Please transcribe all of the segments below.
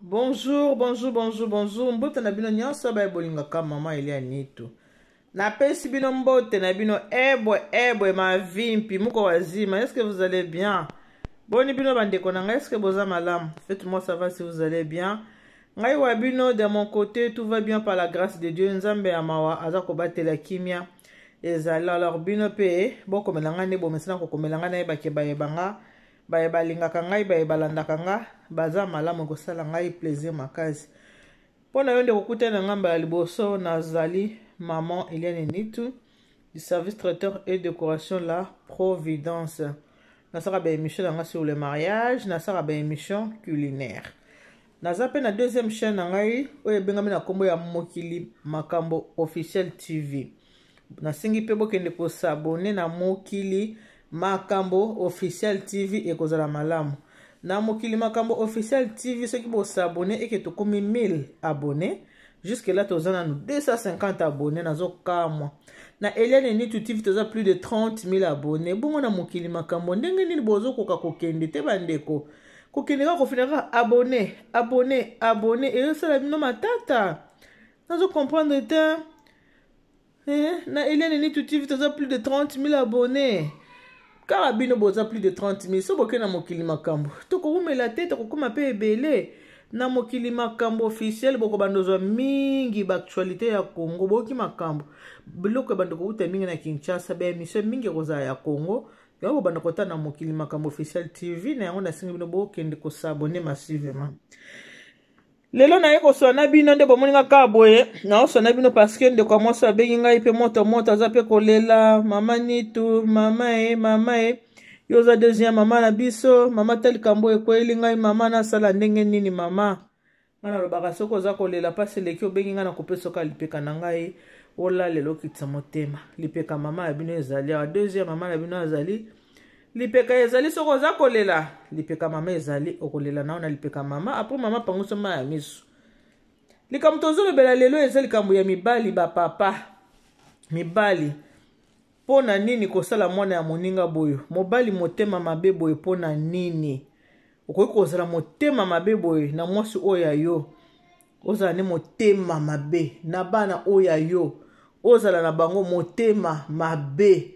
Bonjour, bonjour, bonjour, bonjour. Mbote na bino nyonso baye bolingaka mama Elia Nitu. Napesi bino mbote na bino ebwe ebwe mavimpi muko wazima. Est-ce que vous allez bien? Boni bino bandeko na ngai, est-ce que boza malamu? Faites-moi savoir si vous allez bien. Ngai wa bino de mon côté tout va bien par la grâce de Dieu. Nzambe ya mawa aza kobatela kimia. Ezali alors bino pe bokomela ngai nde bomesana kokomela ngai nayebake bayeba nga. Baye balingaka ngai, baye balandaka nga, baza malamu ekosala ngai plaisir makasi. Mpo na yo ndeko okutani na ngai mbala liboso, nazali maman Eliane Nitu du service traiteur et décoration La Providence. Nasalaka ba émission na ngai sur le mariage, nasalaka ba émission culinaire. Naza mpe na deuxième chaîne na ngai oyo ebengami na nkombo ya Mokili Makambo Officiel TV. Nasengi mpe bokende kosabone na Mokili Makambo Officiel TV, ekozala malamu. Na Mokili Makambo Officiel TV soki bosabone eke tokomi 1000 abonnes. Jusque là toza nanu 250 abonnes, nazokamwa. Na Eliane Nitu TV toza plus de 30 000 abonnes. Bongo na Mokili Makambo ndenge nini bozokoka kokende te bandeko? Kokende kaka kofina kaka abonne, abonne, abonne ezosala bino matata. Nazo comprendre te. Eh, na Eliane Nitu TV toza plus de 30 000 abonnés. Kaka bino boza plus de 30 000. So boke na Mokili Makambo. Tokowumela te, tokokoma pe ebele. Na Mokili Makambo officiel bokobanda ozwa mingi ba actualité ya Congo. Boyoki makambo. Biloko ebanda kowuta mingi na Kinshasa, ba émission mingi ekozala ya Congo. Yango bobanda kotala na Mokili Makambo officiel TV. Na yango nasengi bino bokende kosabonner massivement. Lelo naye koswana na bino nde bomoni nga kaka boye, naoswana na bino parce que ndeko ya mwasi abengi ngai mpe moto moto aza mpe kolela, mama Nitu, mama e, mama e, yo oza deuxième mama na biso, mama ta likambo ekweyeli ngai, mama nasala ndenge nini mama? Ngai nalobaka soki oza kolela mpasi eleki obengi ngai nakopesa oka lipeka na ngai olalela okitisa motema. Lipeka mama ya bino ezali awa, deuxième mama na bino azali lipeka ezali soki oza kolela lipeka mama ezali okolela nao na lipeka mama apres mama pangusa mai ya miso. Likambo tozolobela lelo eza likambo ya mibali bapapa mibali mpo na nini kosala mwana ya moninga boye, mobali motema mabe boye mpo na nini? Okoki kozala motema mabe boye na mwasi oyo ya yo, ozala nde motema mabe na bana oyo ya yo, ozala na bango motema mabe.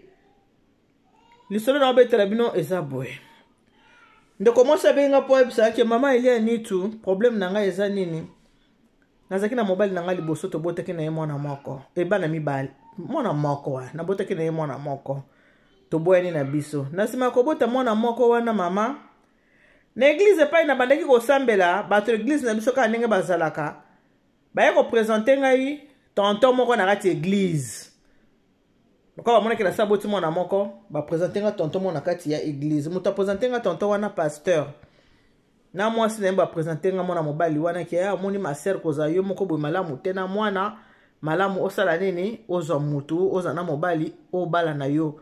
Lisolo na obetela bino eza boye. Ndeko mwasi abengi nga mpo ayebisaka ke mama Elia Nitu, problème na ngai eza nini? Nazalaki na mobali na ngai liboso, tobotaki na ye mwana moko, e bana mibale, mwana moko wa nabotaki na ye mwana moko, toboyani na biso. Na nsima ya kobota mwana moko wana mama, na eglize epai nabandaki kosambela, bato ya eglize na biso kaka ndenge bazalaka, baye kopresente ngai tonton moko na kati ya eglize. Lokola bamonaki na sa boti mwana moko, bapresente nga tonton moko na kati ya eglize. Moto apresente nga tonton wana pasteur na mwasi na ye, bapresente nga mwana mobali wana ke amoni ma sœur kozala yo moko boye malamu te na mwana malamu osala nini, ozwa mutu ozala na mobali obala na yo.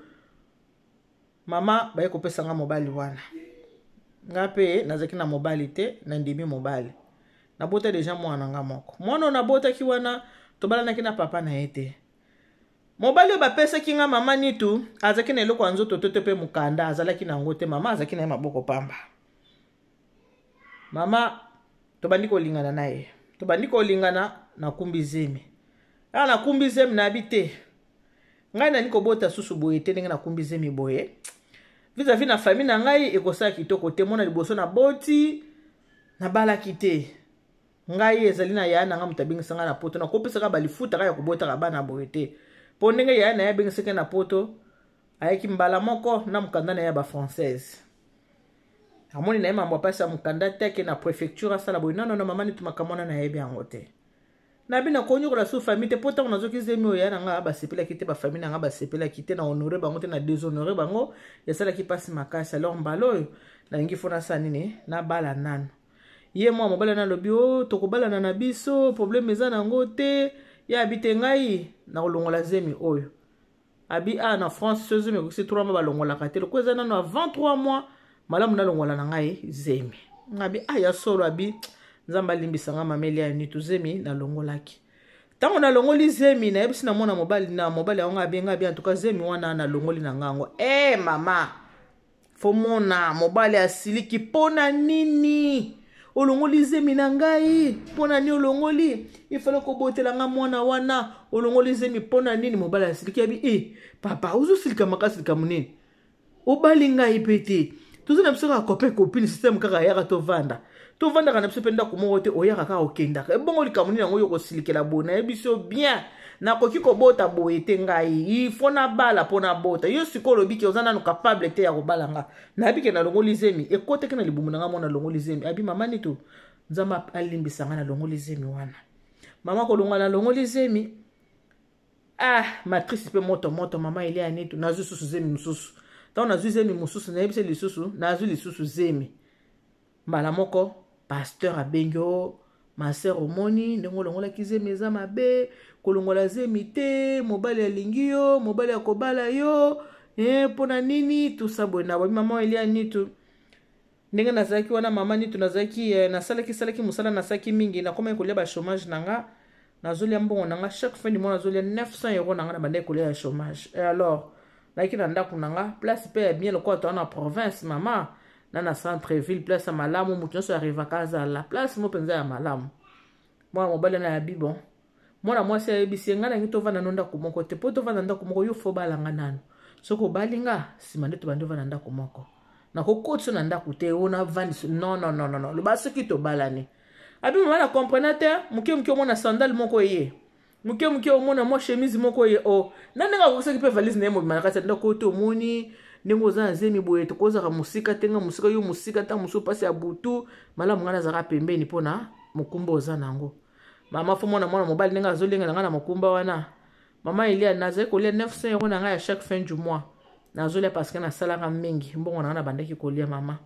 Mama baye kopesa nga mobali wana, nga mpe nazalaki na mobali te, nandimi mobali, nabota deja mwana nga moko. Mwana oyo nabotaki wana tobalanaki na papa na ye te. Mobali oyo bapesaki nga mama Nitu azalaki na eloko ya nzoto te, te mpe mokanda azalaki na yango te. Mama azalaki na ye maboko pamba. Mama tobandi kolingana na ye, tobandi kolingana, nakumbi zemi. Awa nakumbi zemi nayebi te ngai nani kobota susu boye te, ndenge nakumbi zemi boye vis-à-vis na famille na ngai ekosala kitoko te. Mona liboso naboti nabalaki te, ngai ezali na yaya na ngai moto abengisa ngai na poto, nakopesaka balifutaka ya kobotaka bana boye te, mpo ndenge yaya na ye abengisaki na poto ayaki mbala moko na mokanda na ye ya bafrançaise, amoni na ye mambo apasi ya mokanda te, ake na préfecture asala boye. Non, non, mama Nitu, makambo wana nayebi yango te, nabi nakonyokola su famille te, mpo ntango nazoki zemi oyo ya na ngai basepelaki te, bafamille na ngai basepelaki te, na honore bango te, na déshonore bango, esalaki mpasi makasi. Alors mbala oyo nalingi fo nasala nini, nabala nanu ye mwa mobali wana alobi o tokobalana na biso, problème eza nango te. Ye abi te ngai nakolongola zemi oyo, abi a na France so zemi ekokisi 3 mois balongolaka te, lokola eza nano avant 3 mois malamu nalongola na ngai zemi. Abi a ya solo, abi Nzambe alimbisa nga mama Elia Nitu, zemi nalongolaki. Ntango nalongoli zemi nayebisi na mwana mobali na mobali yango abi ngai abi en tout cas zemi wana nalongoli na ngai yango. Mama fomona mobali asiliki mpo na nini? Olongoli zemi na ngai mpo na nini? Olongoli, ifale kobotela nga mwana wana, olongoli zemi mpo na nini? Mobali asiliki, abi e papa, ozosilika makasi likambo nini? Obali ngai mpe te, toza na biso kaka copain copine, système kaka ayaka tovanda, tovandaka na biso mpe ndako moko te, oyaka kaka okendaka. Ebongo likambo nini yango oyo kosilikela boye? Nayebi so bien, nakoki kobota boye te. Ngai ifo nabala mpo nabota. Yo sikoyo olobi ke oza nanu capable te ya kobala nga. Nayebi ke nalongoli zemi, ekotaki na libumu na nga mwana, nalongoli zemi. Abi mama Nitu, Nzambe alimbisa nga, nalongoli zemi wana. Mama, kolonga nalongoli zemi, ah, matrice mpe moto moto. Mama Elia Nitu, nazwi susu zemi mosusu. Ntango nazwi zemi mosusu, nayebisi lisusu, nazwi lisusu zemi mbala moko. Pasteur abengi o ma sœur, omoni ndenge olongolaki zemi, eza mabe, kolongola zemi te, mobali alingi yo, mobali akobala yo, mpo na nini tusa boye? Na babi mama Elia Nitu, ndenge nazalaki wana, mama Nitu, nazalaki nasalaki salaki mosala, nasalaki mingi, nakomaki kolia bachômage na nga, nazolia mbongo na nga chaque fin du mois, nazolia 900 € na nga na bandaki kolia ya chômage. Et alors nayaki na ndako na nga, place mpe ya bien, lokola toa na province, mama, na centre ville, place ya malamu, moto nyonso arrivaka azala place mo mpenza ya malamu. Mwana mobali na yabi bon, mwana mwasi ayebisi ye: ngai nangi tovanda no ndako moko te, mpo tovanda ndako moko, yo fo balanga nano. Soki obali nga, nsima nde tobandi ovanda ndako moko. Nakokotisa na ndako te oyo navandisi, non, non, non, non. Loba soki tobalani. Abi mama, na comprena te. Moke moke omona sandale moko eye, moke moke omona mwa chemise moko ye o na ndenge akokisaki mpe valise na ye mobima na kati ya ndako te. Omoni ndenge oza na zemi boye, tokozaka mosika te, nga mosika, yo mosika, ntango mosusu mpasi ya butu, malamu ngai nazalaka pembeni mpona mokumba oza nango. Mama, fo mwana mwana mobali ndenge azolengela ngai na mokumba wana. Mama Elia, nazali kolia 900 € na ngai ya chaque fin du mois, nazolia parce que nasalaka mingi, mbongo na ngai nabandaki kolia. Mama,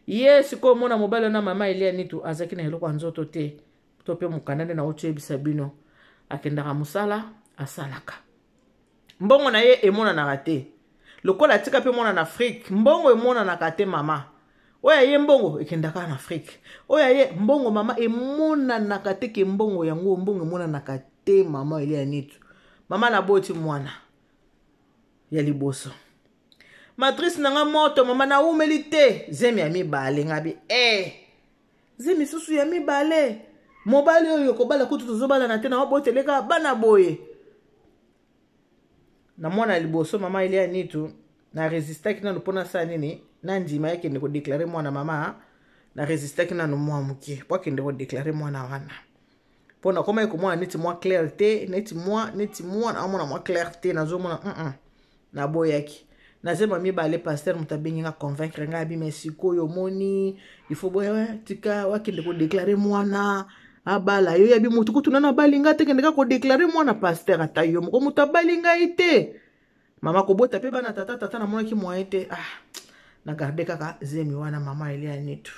ye sikoyo mwana mobali wana, mama Elia Nitu, azalaki na eloko ya nzoto te to mpe mokanda. Nde nauti oyebisa bino, akendaka mosala, asalaka, mbongo na ye emonanaka te. Lokola atika mpe mwana na Afrique, mbongo emonanaka te. Mama, oyo aye mbongo ekendaka na Afrique, oyo aye mbongo, mama, emonanaka te ke mbongo yango, mbongo emonanaka te. Mama Elia Nitu, mama, naboti mwana ya liboso, matrice na nga moto. Mama, nawumeli te, zemi ya mibale. Ngabi e zemi susu ya mibale, mobali oyo kobala kutu tozobalana te, naoboteleka bana boye. Na mwana ya liboso, mama Elia Nitu, na resistaki nanu mpo nasala nini? Nandima akende kodéclarer mwana. Mama, na resistaki nanu mwa moke mpo akende kodéclarer mwana wana, mpo nakomaki komona neti mwa clair te, neti mwa naomona mwa clair te, nazomona Naboyaki. Nazemba mibale, pasteur moto abengi nga, convaincre ngai, abima sikoyo omoni, il faut boya, tika wakende kodéclarer mwana, abala yo. Yabi motu kutu nano abali ngai te, kende kaka kodéclarer mwana. Pasteur, ata yo moko, moto abali ngai te. Mama, kobota mpe bana tata tata, namonaki moyen te. Ah, nagarde kaka zemi wana. Mama Elia Nitu,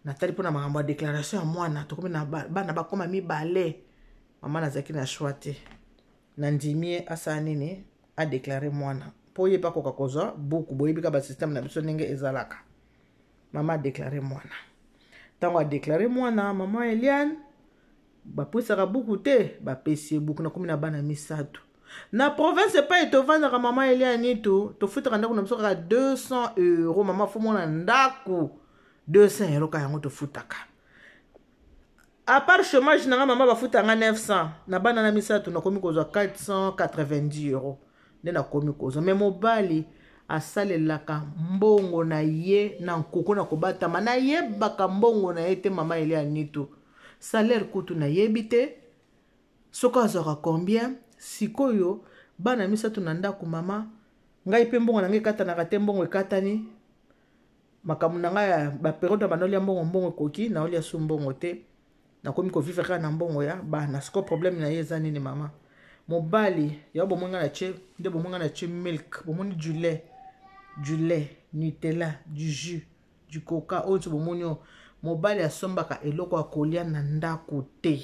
natali mpona makambo ya déclaration ya mwana, tokomi na bana bakóma mibale. Mama, nazalaki na choix te, nandimi ye asala nini? Adéclarer mwana, mpo ye mpe akoka kozwa buku. Boyebi ka basystème na biso ndenge ezalaka. Mama, adéclarer mwana. Ntango adéclarer mwana, mama Eliane, bapesaka buku te, bapesi ye buku. Nakomi na bana misato na province epai tovandaka. Mama Eliane Nitu, tofutaka ndako na biso kaka 200 €. Mama, fo mona ndako 200 € ka yango tofutaka, à part chômage na nga. Mama, bafutanga 900 na bana na misato, nakomi kozwa 490 € nde nakomi kozwa. Me mobali asalelaka mbongo na ye na nkuku na kobatama, nayebaka mbongo na ye te. Mama Elia Nitu, salaire kutu nayebi te soki azwaka combien. Sikoyo bana misato na ndako, mama, ngai mpe mbongo na ngai ekatanaka te. Mbongo ekatani, makambo na ngai ya bapériode na banaolia mbongo, mbongo ekoki, naolia su mbongo te, nakomi kovivre kaka na mbongo ya bana. Sikoyo problème na ye eza nini, mama? Mobali ya bomoi, ngai na tie nde bomoi, ngai na tie milk, bomoni, du lait, du lait Nutella, du jus, du coca, oyo nyonso bomoni oyo. Mobali asombaka eloko ya kolia na ndako te,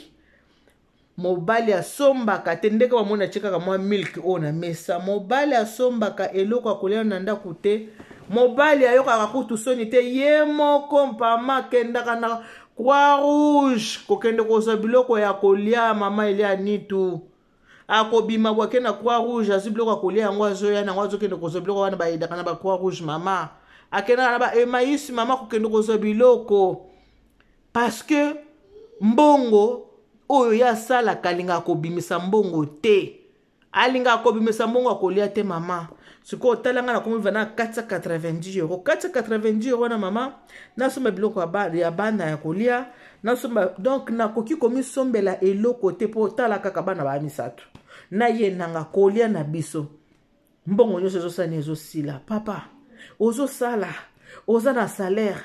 mobali asombaka te. Ndenge bamoni atie kaka mwa milk oyo na mesa, mobali asombaka eloko ya kolia na ndako te. Mobali ayokaka kutu soni te, ye moko mpama akendaka na Croix Rouge kokende kozwa biloko ya kolia. Mama Elia Nitu, akobima bwake na Croix Rouge, azwi biloko ya kolia yango, azoya nango, azokende kozwa biloko wana bayedaka na ba Croix Rouge. Mama, akendaka na ba Emmaüs, mama, kokende kozwa biloko. Parce que mbongo oyo ye asalaka alingaka kobimisa mbongo te. Alingaka kobimisa mbongo ya kolia te mama. Sikoyo tala nga nakomi vana 490 euro. 490 euro wana mama, nasomba biloko ya bana ya kolia, nasomba donc nakoki komisombela eloko te po tala kaka bana ba misato. Na ye nanga kolia na biso. Mbongo nyonso ezosala nini ezosila. Papa, ozosala, oza na salaire.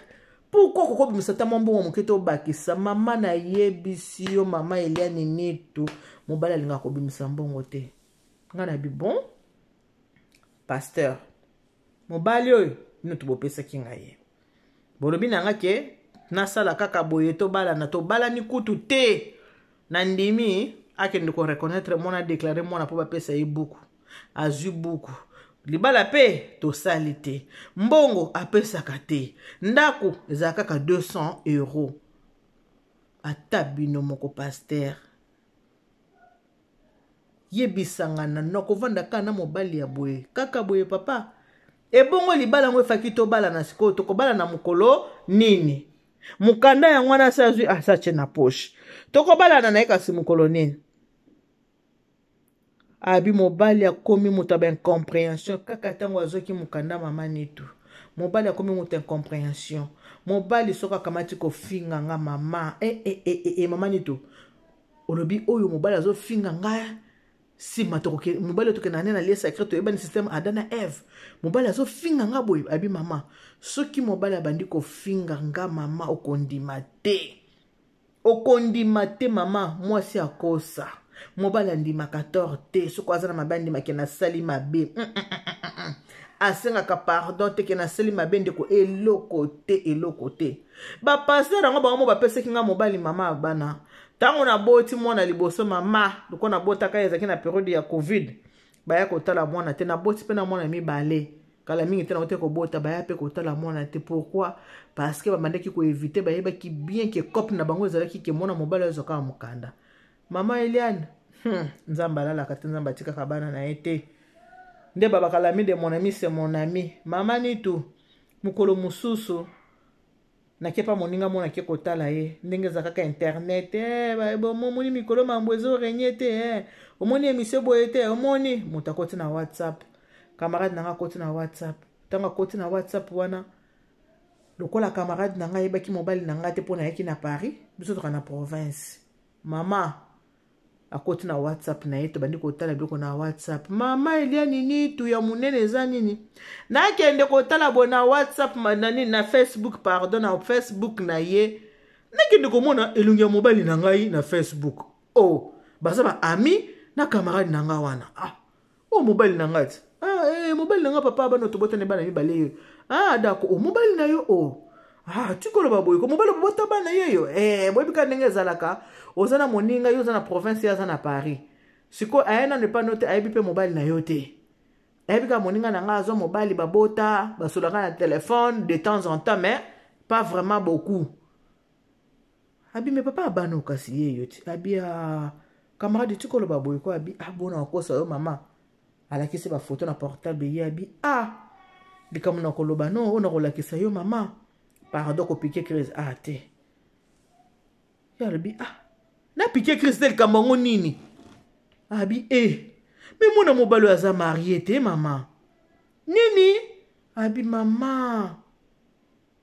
Pourquoi kokobimisa ata mwa mbongo moke to obakisa? Mama nayebisi yo, mama Eliane Nitu, mobali alingaka kobimisa mbongo te. Nga na bi bon pasteur, mobali oyo bino tobopesaki ngai ye. Bolobi na nga ke nasala kaka boye tobalana, tobalani kutu te. Nandimi akende ko reconnaître mwana, déclarer mwana po bapesa ye buku. Azwi buku. Libala pe tosali te. Mbongo apesaka te. Ndako ezala kaka 200 euros. Ata bino moko pasteur. Yebisanga na nakovanda kaka na mobali ya boye. Kaka boye papa. Ebongo libala yango efaki tobala na sikoyo, tokobala na mokolo nini? Mokanda yango wana asi azwi, asi atie na poche. Tokobalana na ye kasi mokolo nini? Abi mobali akomi moto ya ba incompréhension kaka ntango azwaki mokanda mama Nitu. Mobali akomi moto ya incompréhension. Mobali soki akamati kofinga nga mama, mama Nitu. Olobi oyo mobali azofinga nga nsima tokoke mobali tokenda ne na lieu sacré toyebani système Adam na Ève. Mobali azofinga nga boye, abi mama, soki mobali abandi kofinga nga mama okondima te. Okondima te mama, mwasi akosa. Mobali andimaka tort te, soki aza na mabe andimaka nasali mabe. Asengaka pardon te ke nasali mabe ndeko, eloko te, eloko te. Ba pasteur yango bango mo bapesaki nga mobali mama ya bana. Tango naboti mwana liboso mama, lokola nabotaka ye ezalaki na periode ya Covid, baya kotala mwana te. Naboti pe na mwana mibale. Kala mingi te nauti kobota, baya pe kotala mwana te. Pourquoi? Parce que babandaki koevite, bayebaki bien ke cope na bango ezalaki ke mwana mobali azwaka mokanda. Mama Eliane, Nzambe alalaka te, Nzambe atikaka bana na ye te. Nde babaka l'ami de mon ami c'est mon ami. Mama Nitu, mokolo mosusu nakepa moninga mona ke kotala ye ndenge eza kaka internet, omoni mikolo mambo ezo régner te, omoni émission boye te, omoni moto akoti na WhatsApp, camarade nanga akoti na WhatsApp. Ntango akoti na WhatsApp wana, lokola camarade nanga ayebaki mobali nanga te mpo nayaki na Paris, biso toka na province. Mama akoti na WhatsApp na ye, tobandi kotala biloko na WhatsApp. Mama Eliane Nitu ya monene eza nini? Nakende kotala boye na WhatsApp, na nini, na Facebook, pardon, na Facebook na ye. Nakende komona elongi ya mobali na ngai na Facebook. Oh, baza ba ami na camarade na ngai wana. Ah, oh mobali na ngai ti. Ah, mobali na ngai papa bana tobotani bana mibale yo. Ah, d'accord. Oh, mobali na yo, oh. Ah, tikoloba boye ko mobali bobota bana ye yo. Boyebi kaka ndenge ezalaka. Oza na moninga, yo oza na province, ye aza na Paris. Sikoyo aye nanu epa no te, ayebi pe mobali na yo te. Ayebi kaka moninga na ngai azwa mobali babota, basolaka na téléphone de temps en temps, mais pas vraiment beaucoup. Abi mais papa abana okasi ye yo ti. Abi, ah, camarade tikoloba boye ko abi, ah, bona okosa yo mama. Alakisi ba photo na portable ye abi, ah, likambo na koloba no, oyo na kolakisa yo mama. Pardon ko piquer crise, ah te. Ye alobi, ah, na piquer crise te likambo yango nini? Abi, mais mwana mobali oyo aza marié te mama. Nini? Abi mama.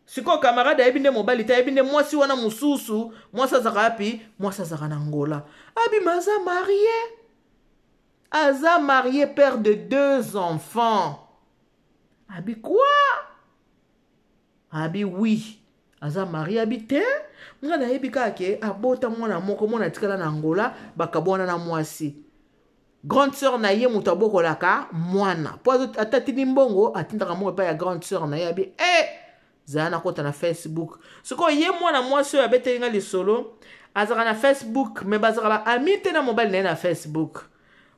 Sikoyo camarade ayebi nde mobali te, ayebi nde mwasi wana mosusu, mwasi azaka wapi? Mwasi azaka na Angola. Abi ma aza marié. Aza marié, père de 2 enfants. Abi quoi? Abi oui. Aza marié, abi te. Nga nayebi kaka ke abota mwana moko, mwana atikala na Angola, bakabwana na mwasi. Grande sœur na ye moto abokolaka mwana. Po ata atindi mbongo, atindaka mbongo epai ya grande sœur na ye, abi, zala na kota na Facebook. Sikoyo ye mwana mwasi oyo abeteli nga lisolo, azalaka na Facebook, mais bazalaka ba ami te na mobali na ye na Facebook.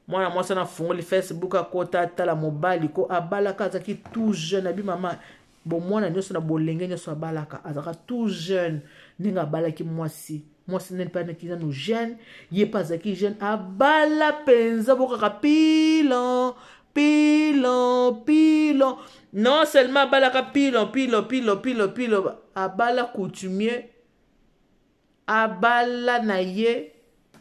Mwana mwasi wana afungoli Facebook, akota atala mobali ko abalaka, azalaki tout jeune. Abi mama, bo mwana nyonso na bolenge nyonso abalaka, azalaka tout jeune ndenge abalaki mwasi. Mwasi nene mpe azalaki nanu jeune, ye mpe azalaki jeune, abala mpenza bokaka pilon, pilon, pilon. Non seulement abalaka pilon, pilon, pilon, pilon, pilon, abala coutumier. Abala na ye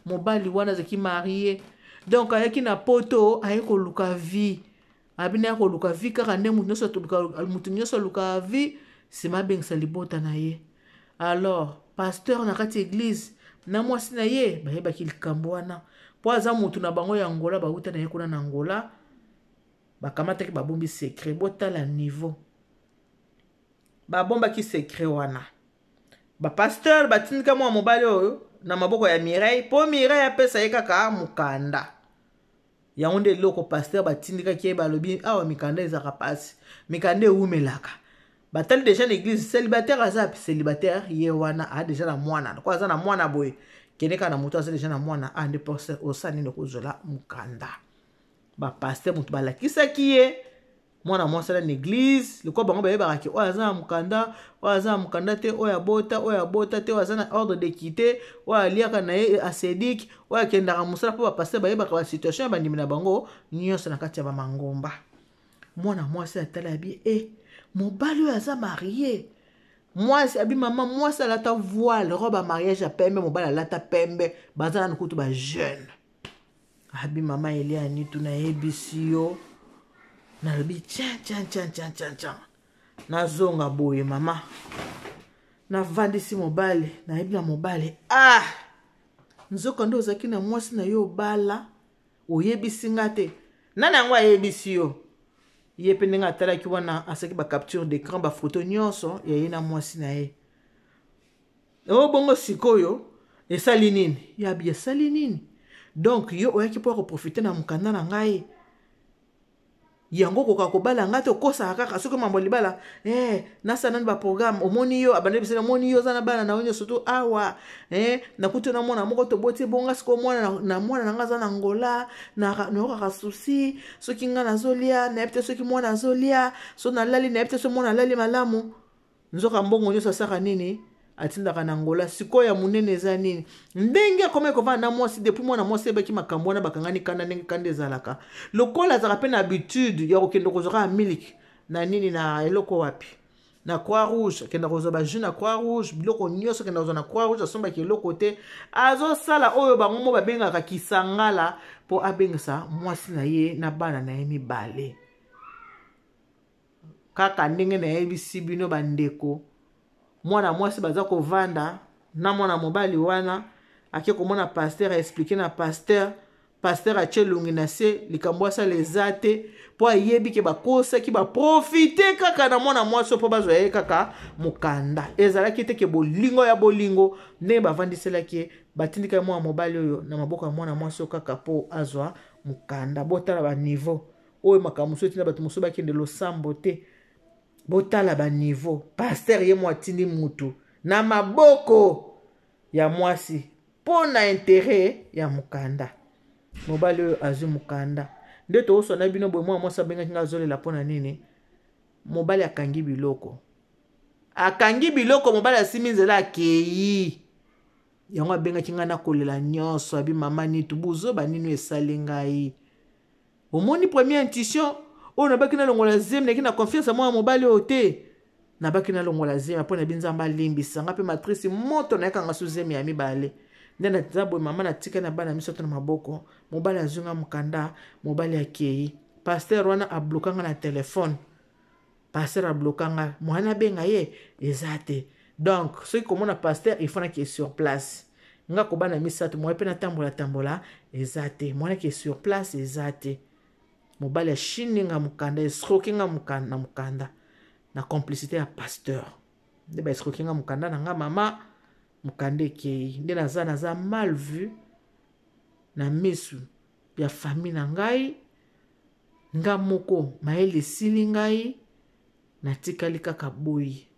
mobali wana azalaki marie, donc ayaki na Poto, aye koluka vie. Abina ya koluka vie kaka nde motu nyonso alukaka vie, nsima abengisa libota na ye. Alors pasteur na kati église na mwasi na ye bayebaki likambo wana, mpo aza motu na bango ya Angola, bauta na ye kuna na Angola. Bakamataki, babombi secret. Botala niveau babombaki secret wana. Bapasteur batindika mwa mobali oyo na maboko ya Mireille, mpo Mireille apesa ye kaka mokanda. Yango nde eloko pasteur batindikaki ye. Balobi awa mikanda ezalaka mpasi, mikanda ewumelaka. Batali déjà na église, célibataire aza célibataire, ye wana aa déjà na mwana. Ko aza na mwana boye, kende kaka na moto aza déjà na mwana. A nde osala nini? Okozwela mokanda. Bapasteur moto balakisaki ye mwana mwasi ala na église, lokola bango bayebaka ke oyo aza na mokanda, oyo aza na mokanda te, oyo abota, oyo abota te, oyo aza na ordre de quitter, oyo aliaka na ye asédique, oyo akendaka mosala, mpo bapasteur bayebaka basituation ya bandimi na bango nyonso na kati ya bamangomba. Mwana mwasi atala, abi e mobali oyo aza marie. Mwasi abi mama, mwasi alata voile, robe ya mariage ya pembe, mobali alata pembe, baza nanu kutu bajeune. Abi mama Eliani, tunayebisi yo, nalobi tian tian tian tian tian tian, nazonga boye mama, navandisi mobali, nayebi na mobali: ah, nzoka nde ozalaki na mwasi na yo, obala, oyebisi nga te. Nani yango ayebisi yo? Ye mpe ndenge atalaki wana, asalaki bacapture d'écran, bafoto nyonso ya ye na mwasi na ye. O bongo sikoyo esali nini? Yabi esali nini? Donc yo oyaki mpo koprofiter na mokanda na ngai, yango okoka kobala ngai te. Okosaka kaka soki mambo libala, nasala nani baprogramme. Omoni yo abandi biso, omoni yo oza na bana na yo nyonso to awa, nakuti na mwana moko toboti. Ebonga sikoyo mwana na mwana na ngai aza na Ngola, nayokaka souci. Soki ngai nazolia, nayebi te soki mwana azolia. So nalali, nayebi te so mwana alali malamu. Nzoka mbongo nyonso asaka nini? Atindaka na Ngola. Sikoyo ya monene eza nini? Ndenge akomaki kovanda na mwasi, depuis mwana mwasi ayebaki makambo wana, bakangani kanda. Ndenge kanda ezalaka, lokola azalaka mpe na habitude ya kokende kozwa kaka miliki na nini, na eloko wapi, na Croix Rouge. Akenda kozwa bajus na Croix Rouge, biloko nyonso akenda kozwa na Croix Rouge, asombaki eloko te. Azosala oyo bango mo babengaka kisangala, mpo abengisa mwasi na ye na bana na ye mibale. Kaka ndenge nayebisi bino bandeko, mwana mwasi baza kovanda na mwana mobali wana, ake komona pasteur, aexpliquer na pasteur. Pasteur atie elongi na se, likambo asala eza te, mpo ayebi ke bakosaki, baprofiter kaka na mwana mwasi mpo bazwa ye kaka mokanda. Ezalaki te ke bolingo ya bolingo ndenge bavandiselaki ye. Batindikaki mwana mobali oyo na maboko ya mwana mwasi oyo kaka mpo azwa mokanda. Botala baniveau oyo makambo mosusu etinda bato mosusu bakende losambo te. Botala baniveau. Pasteur ye mo atindi mutu na maboko ya mwasi mpo na intérêt ya mokanda. Mobali oyo azwi mokanda nde tokoswana bino boye. Mwana mwasi abengaki nga, azolela mpo na nini? Mobali akangi biloko, akangi biloko, mobali asimi nzela, akei. Yango abengaki ngai na kolela nyonso, abi mama Nitu, buzoba nini esali ngai? Omoni première intuition oyo nabaki nalongola zemi, naki na confiance ya mwana mobali oyo te. Nabaki nalongola zemi mpo na bi Nzambe alimbisa nga mpe matrice moto nayekanga so zemi ya mibale. Nde naza boye mama, natika na bana misato na maboko. Mobali azwi nga mokanda, mobali akei. Pasteur wana abloquer nga na telefone, pasteur abloquer nga, mwana abenga ye eza te. Donc soki komona pasteur, il faut nake sur place. Nga kobana misato, moye mpe natambola tambola eza te, mwana ke sur place eza te. Mobali ashini nga mokanda, escroquer nga mokanda na mokanda na complicité ya pasteur. Nde baescroquer nga mokanda na nga mama, mokanda ekei. Nde naza mal vu na misu ya famille na ngai. Nga moko mayele esili ngai, natikali kaka boye.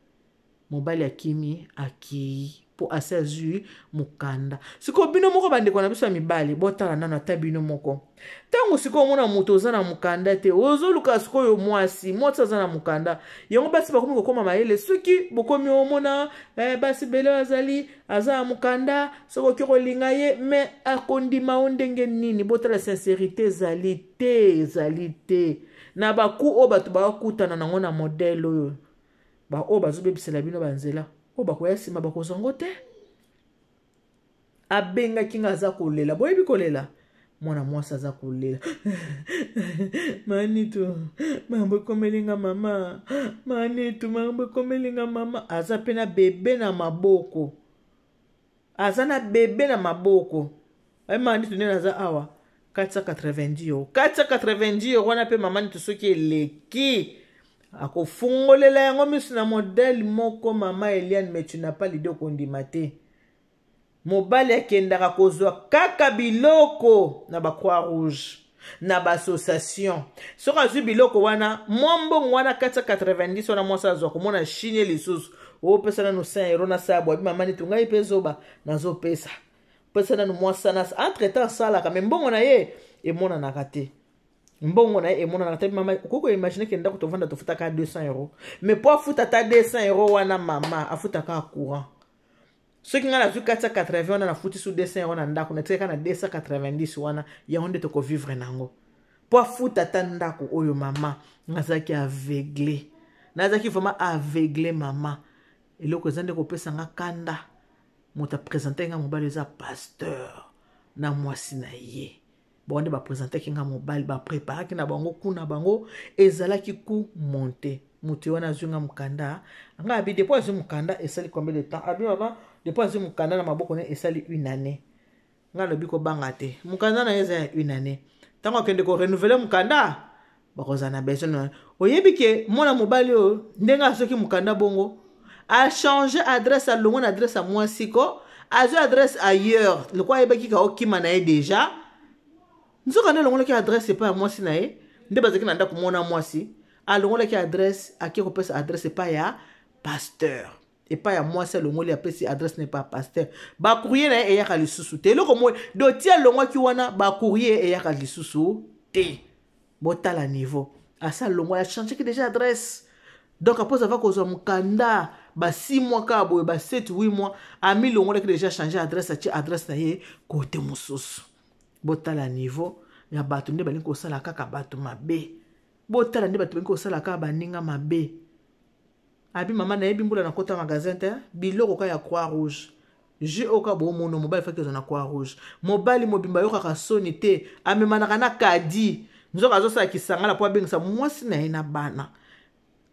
Mobali akimi, akei mpo asi azwi mokanda. Sikoyo bino moko bandeko na biso ya mibali, botala nano ata bino moko. Ntango sikoyo omona moto oza na mokanda te, ozoluka sikoyo mwasi, mwasi aza na mokanda. Yango basi bakomi kokóma mayele. Soki bokomi omona basi bele azali aza na mokanda, soki oki kolinga ye, mais akondima yo ndenge nini? Botala, sincérité ezali te, ezali te na baku oyo bato bakutana nango na modèle oyo. Baoyo bazobebisela bino banzela, oyo bakoya nsima bakozwa yango te. Abengaki nga aza kolela. Boyebi kolela? Mwana mwasi aza kolela. Manitu, mambo ekomeli nga mama. Manitu, mambo ekomeli nga mama. Aza pe na bebe na maboko. Aza na bebe na maboko. Aye Manitu nde naza awa. 490 euro. 490 euro wana pe mama Nitu soki eleki. Akofungolela yango misu na modèle moko mama Eliane, mais tu n'as pas l'idée okondima te. Mobali akendaka kozwa kaka biloko na ba croix rouge na ba association. Soki azwi biloko wana, mwa mbongo wana 490 wana mwasi azwa komona chine lisusu. Opesa nanu 100 euro na sabo, abi mama Nitu ngai pe zoba nazopesa. Pesa nanu mwa sana, entre temps asalaka mais mbongo na ye emonanaka te. Mbongo na ye emonanaka te mama, okoki ko imaginer ke ndako tovanda tofutaka 200 euro. Mais po afuta ata 200 euro wana mama, afutaka courant. Soki ngai nazwi 480 wana nafuti su 200 euro na ndako, natikaka na 290 wana, yango nde tokovivre nango. Po afuta ata ndako oyo mama, nazalaki aveugle. Nazalaki vraiment aveugle mama. Eloko eza nde kopesa nga kanda. Moto apresente nga mobali eza pasteur na mwasi na ye. Bango nde bapresentaki nga mobali, bapreparaki na bango kuna bango ezalaki ku monte. Moto wana azwi nga mokanda. Nga abi depuis azwi mokanda esali combien de temps? Abi mama depuis azwi mokanda na maboko ne esali une année. Nga alobi kobanga te. Mokanda na ye eza ya une année. Tango akende ko renouveler mokanda, bakozala na besoin na. Oyebi ke mwana mobali oyo ndenge azwaki mokanda bongo, a changer adresse, alongwe na adresse ya mwasi ko, azwi adresse ailleurs, lokola ayebaki ka okima na ye déjà. Nzoka nde alongolaki adresse epai ya mwasi na ye, nde bazalaki na ndako mona mwasi, alongolaki adresse, ake kopesa adresse epai ya pasteur. Epai ya mwasi alongoli apesi adresse na epai ya pasteur. Ba courrier na ye eyaka lisusu te. Eloko moi, dossier alongwaki wana, ba courrier eyaka lisusu te. Botala niveau. Asa alongwa, a changé déjà adresse. Donc après avoir kozwa mokanda ba 6 mois kaka boye, ba 7 8 mois, ami longolaki déjà changer adresse, atie adresse na ye côté mosusu. Botala niveau ya bato nde balingi kosala kaka bato mabe. Botala nde bato balingi kosala kaka baninga mabe. Abi mama nayebi mbula na kota magasin te, biloko ka ya croix rouge. Jus oyo ka bomono mobali faki ozana croix rouge. Mobali mobimba yokaka soni te, amemanaka na kadi. Nzoka azosala kisangala po abengisa mwasi na ye na bana.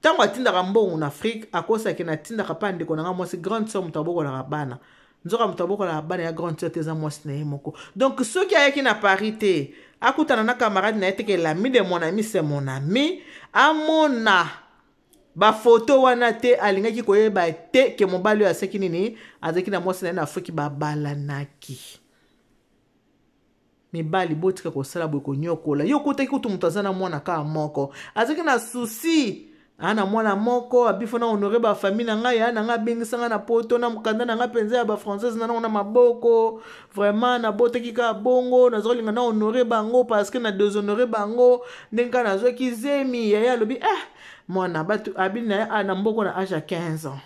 Tango atindaka mbongo na Afrique, akosaki na atindaka pa ndeko na nga mwasi grande sœur moto abokolaka bana. Nzoka moto abokolaka bana ya grande sœur te eza mwasi na ye moko. Donc soki ayaki na Paris te, akutana na camarade na ye te ke l'ami de mon ami c'est mon ami, amona ba photo wana te, alingaki koyeba te ke mobali oyo aseki nini, azalaki na mwasi na ye na Afrique babalanaki. Mibali botika kosala boye konyokola. Yo okutaki kutu moto aza na mwana kaka moko. Azalaki na souci. A na mwana moko, abifo na honorer ba famille na ngai, ya na ngai abengisa ngai na poto, na mokanda na ngai mpenza ya ba française na nango na maboko. Vraiment nabotaki kaka bongo, naza kolinga na honorer bango parce que na déshonorer bango. Ndenge kaka nazwaki zemi, yaya alobi, mwana bato abi na ye, na mboko na âge ya 15 ans.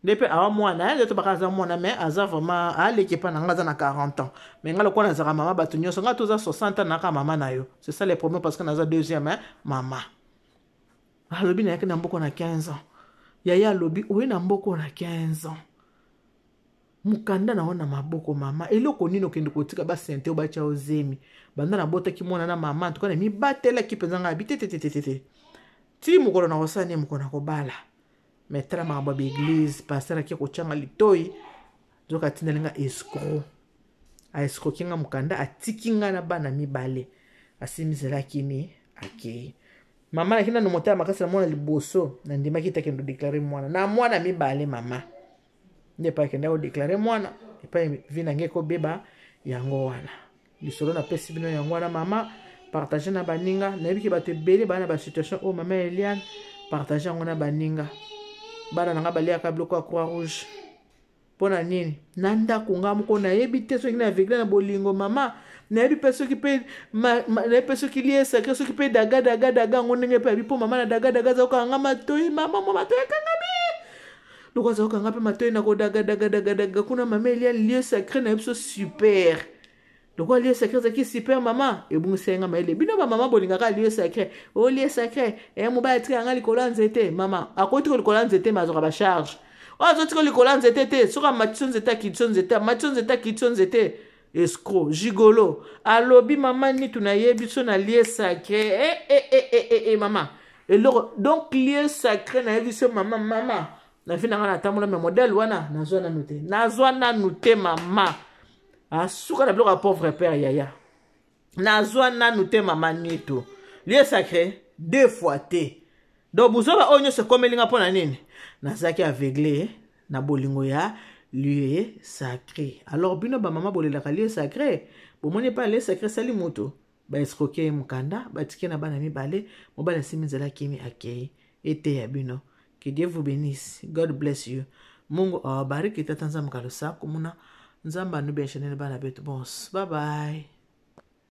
Nde pe awa mwana, nde tobaka aza mwana, mais aza vraiment aleki epa na nga, aza na 40 ans. Mais nga lokola nazalaka mama bato nyonso, nga toza 60 ans naka mama na yo. C'est ça le problème parce que naza deuxième, hein, mama. Alobi na yaki na mboko na 15 ans. Yaya alobi oye na mboko na 15 ans. Mokanda na yo na maboko mama, eloko nini okende kotika ba sente oyo batia yo zemi. Banda nabotaki mwana na mama, en tout cas na mibatelaki mpenza ngai abi te te te te te te. Ti mokolo na kosala nini, mokolo na kobala. Mais tala makambo ya ba église, pasteur ake kotianga litoi, nzoka atindeli nga escroc. A escroquer nga mokanda, atiki nga na bana mibale. Asimbizelaki mi akei. Mama naki nanu motema makasi na mwana liboso, nandimaki te akende kodéclarer mwana. Na mwana mibale mama. Nde epai akende kodéclarer mwana, epai vie na ngai ekobeba yango wana. Lisolo napesi bino yango wana mama, partage na baninga. Nayebi ke bato ebele baa na ba situation oyo mama Eliane, partage yango na baninga. Bana na nga baliaka biloko ya Croix Rouge. Pona nini? Na ndako nga moko nayebi te soki na aveugle na bolingo mama, nayebi pe soki pe ma, ma, nayebi pe soki lie sacré, soki pe daga daga daga yango ndenge pe abi po mama na daga daga aza kokanga matoi, mama mwa matoi ekangami. Lokola aza kokanga pe matoi na kodaga daga daga daga kuna mama Eliane lieu sacré na biso super. Lokola lieu sacré ezalaki super mama, ebungisa ye nga mayele. Bino ba mama bolingaka lieu sacré. O lieu sacré, mobali atikaka nga likolo ya nzete, mama akoti ko likolo ya nzete mais azwaka ba charge. Oyo azotika likolo ya nzete te, soki amatisi yo nzete, akitisi yo nzete, amatisi yo nzete, akitisi yo nzete. Escroc, gigolo. Alobi mama Nitu, nayebi so na lieu sacré. Eh, eh, eh, eh, eh, eh, mama. Eloko, donc lieu sacré nayebi so mama, mama. Na vie na nga natambola mais modèle wana nazwa nanu te. Nazwa nanu te mama. Asuka na biloko ya pauvre père yaya. Nazwa nanu te mama Nitu. Lieu sacré deux fois te. Donc buzoba oyo nyonso ekomeli nga mpo na nini? Nazalaki aveugle na bolingo ya lieu sacré. Alors bino bamama bolelaka lieu sacré, bomoni epai lieu sacré esali moto, baescroke ye mokanda, batike na bana mibale, mobali asimi nzela akimi akei. Eteya bino. Que Dieu vous bénisse. God bless you. Mungu awabariki. Tata Nzambe kalosako muna Nzambe anubenshene bana betu bonso. Bye bye.